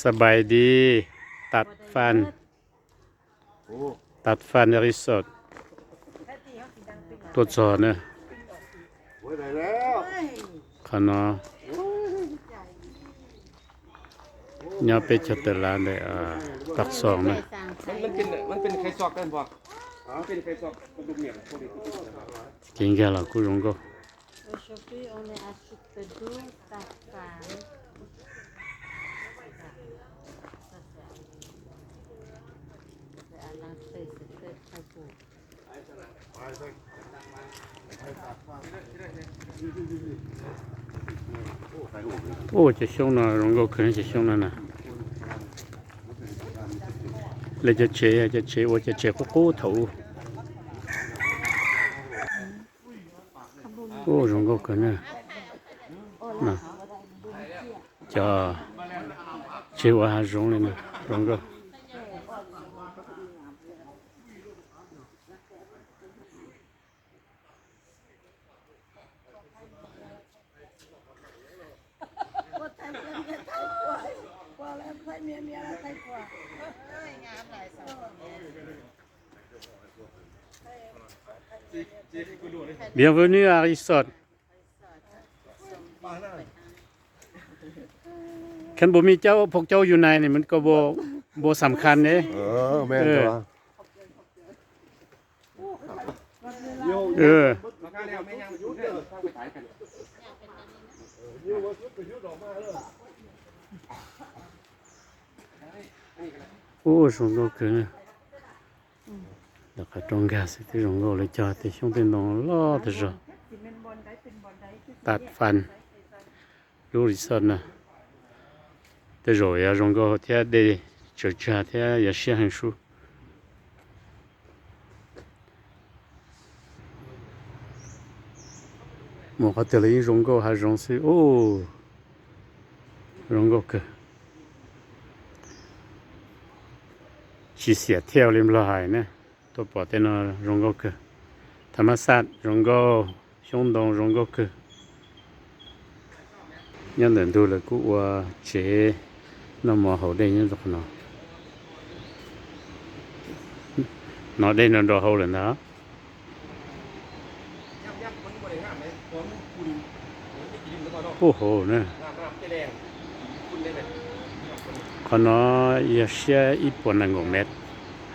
สบายดี Tap Fan, Tap Fan Resort tuaj txog na. Qhov no nyob peb caug tawm lav ntawm Paj Xoom na. Ces nkag los kuj zoo nkauj. Ua cov xyoob no zoo nkauj kawg, cov xyoob no na. Lawv cov tsev, cov tsev ua cov tsev qub qub thaum ub. Ua zoo nkauj kawg na. Cov tsev ua hav zoov li na, zoo nkauj. Bienvenue à Resort. คันบ่มีเจ้า พวกเจ้าอยู่ในนี่มันก็บ่ บ่สำคัญเด้ เออ แม่น เออ ตัว เออ Ub, zoo nkauj kawg. Lawv qhov rooj nkag xwb twb zoo nkauj, lawv cog tej xyoob tej ntoo loj tag zog. Tap Fan lub resort na, tej zaum yuav zoo nkauj thiab, dej tsaws tsag thiab yuav siab heev sub. Mus qhov twg los yeej zoo nkauj hav zoov xwb. Ub, zoo nkauj kawg. Tsis xiam thiaj li Nplog hais na. Tuaj pom tej no zoo nkauj kawg. Tha mab xaj zoo nkauj, xyoob ntoo zoo nkauj kawg. Nyob ntawm ntug lawv kuj ua tsev noj mov haus dej nyob rau qhov no. Hnov dej no nrov hauv lawm ntag. Puag hauv na. Qhov no yog siab ib puas nees nkaum mev,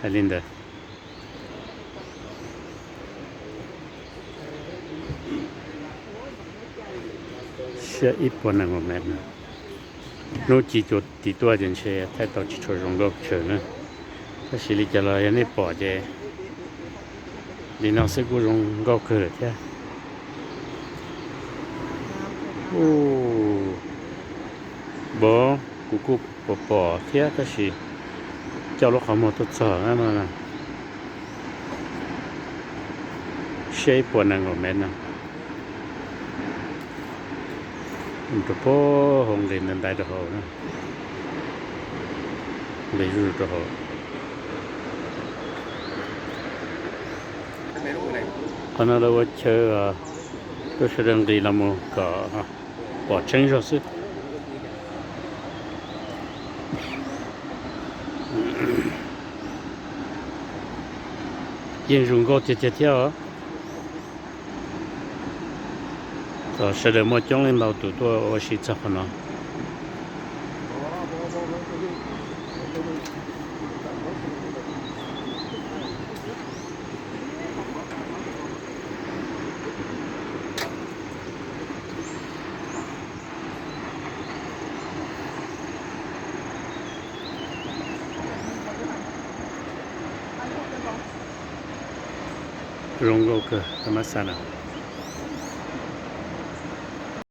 hais li ntawd. Siab ib puas nees nkaum mev no. Hnub ci cua tim tuaj ces ntshe thaij tau tsis tshua zoo nkauj chaw na. Tab sis li cas los yog nej pom ces li no xwb kuj zoo nkauj kawg lawm thiab. Ub, kuv kuj pom pom thiab tab sis coj lub qhov muag tuaj txog no na. Siab ib puas nees nkaum mev no. Rau puag hauv nqis ntaiv ntaiv rau hauv na. Nqis zuj zus rau hauv. Qhov no lawv ua chaw rau sawv daws nqis los mus kom pom tseeb zog xwb. Yeej zoo nkauj tiag tiag thiab os. Sawv daws muaj coob leej ntau tus tuaj ua si txog qhov no. Zoo nkauj kawg, tha mab xaj na.